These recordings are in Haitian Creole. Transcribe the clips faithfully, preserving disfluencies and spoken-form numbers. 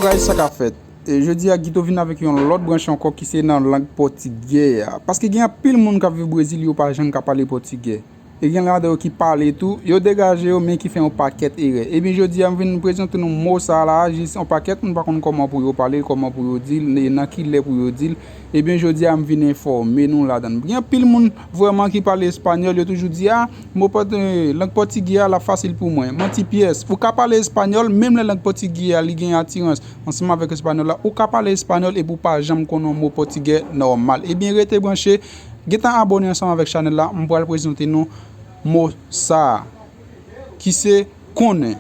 Guys, sa k ap fèt? E, jodi a, Guito vin avèk yon lòt branch ankò ki se nan lang pòtigè a. Paske gen anpil moun k ap viv Brezil, yo pa janm ka pale pòtigè. E gen ladan yo ki pale tou, yo degaje yo, men ki fè yon pakèt erè. Ebyen, jodi a, m vin prezante nou mo sa a la, jis yon pakèt moun pa konn kòman pou yo pale l, kòman pou yo di l, e nan ki lè pou yo di l. Ebyen, jodi a, m vin enfòme nou ladan l. Gen anpil moun vrèman ki pale espanyòl, yo toujou di, a, mo pòt-, eh, lang pòtigè a, l ap fasil pou mwen. Manti pyès, ou ka pale espanyòl, menm lè lang pòtigè a, li gen atirans ansanm avèk espanyòl la, ou ka pale espanyòl epi w pa janm konn yon mo pòtigè nòmal. Ebyen, rete branche, gentan abòne ansanm avèk chanèl la, m pral prezante nou mo sa a, ki se konnen.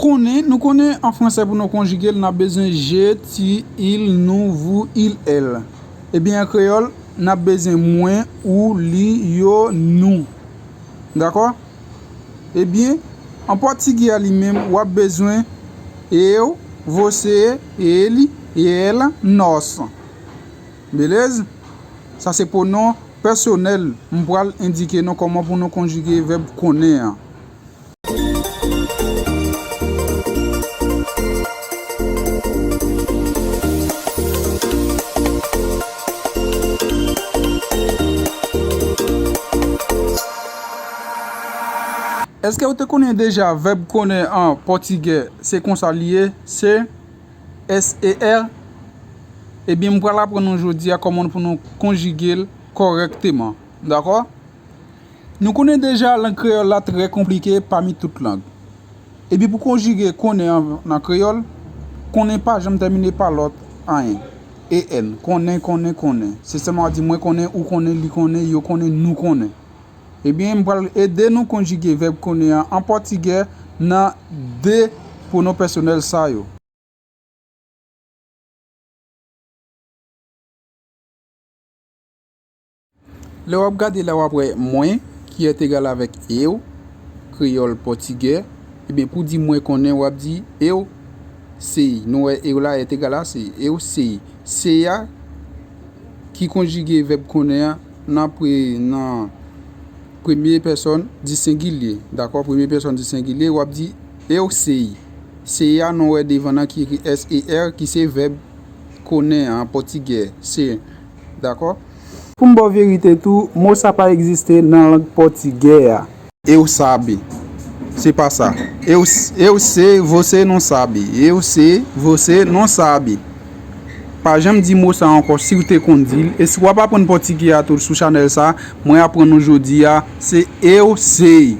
Konnen, nou konnen an fransè pou nou konjige l, n ap bezwen je, ti, il, nou, vou, il, èl. Ebyen, an kreyòl, n ap bezwen mwen, ou, li, yo, nou. Dakò? Ebyen, an pòtigè a li menm, w ap bezwen eu, você, ele, ela, nós. Beleza? Sa se pwonon pèsonèl. M pral endike nou kòman pou nou konjige vèb konnen an. Èske w te konnen deja vèb konnen an pòtigè se konsa li ye? Se S E R? Ebyen, m pral aprann nou jodi a kòman pou nou konjige l kòrèkteman. Dakò? Nou konnen deja lang kreyòl la trè konplike pami tout lang. Epi pou konjige konnen an nan kreyòl, konnen pa janm tèmine pa lòt anyen. E N, konnen, konnen, konnen. Se sèlman w ap di mwen konnen, ou konnen, li konnen, yo konnen, nou konnen. Ebyen, m pral ede nou konjige vèb konnen an an pòtigè nan de pwonon pèsonèl sa yo. Lè w ap gade la, w ap wè mwen, ki est égal avèk eu, kreyòl pòtigè. Ebyen, pou di mwen konnen, w ap di eu sei. Nou wè eu la est égal a sei. Eu sei. Sei a ki konjige vèb konnen an nan pre-, nan premye pèsòn di sengilye. Dakò? Premye pèsòn di sengilye, w ap di eu sei. Sei a, nou wè devan nan ki ekri S E R, ki se vèb konnen an pòtigè, ser. Dakò? Pou m ba w verite tou, mo sa pa egziste nan lang pòtigè a. Eu sabe. Se pa sa. Eu, eu sei, você não sabe. Eu sei, você não sabe. Pa janm di mo sa ankò si w te konn di l. E si w ap aprann pòtigè a tou sou chanèl sa, mwen aprann nou jodi a, se eu sei.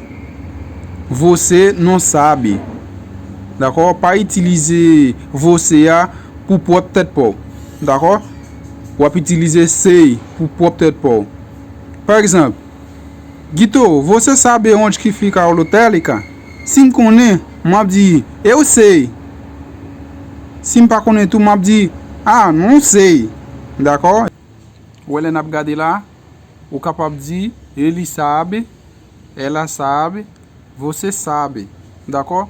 Você não sabe. Dakò? Pa itilize você a pou pwòp tèt pa w. Dakò? W ap itilize sei pou pwòp tèt pa w. Pa egzanp, Guito, você sabe onde que fica a lotérica? Si m konnen, m ap di, eu sei. Si m pa konnen tou, m ap di, ah, não sei. Dakò? Ou wè lè n ap gade la, ou kapab di, ele sabe, ela sabe, você sabe. Dakò?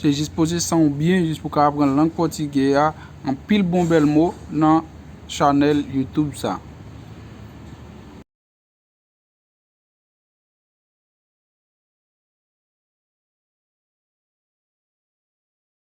Se jis poze san w byen, jis pou w ka aprann lang pòtigè a, anpil bon bèl mo nan chanèl YouTube sa.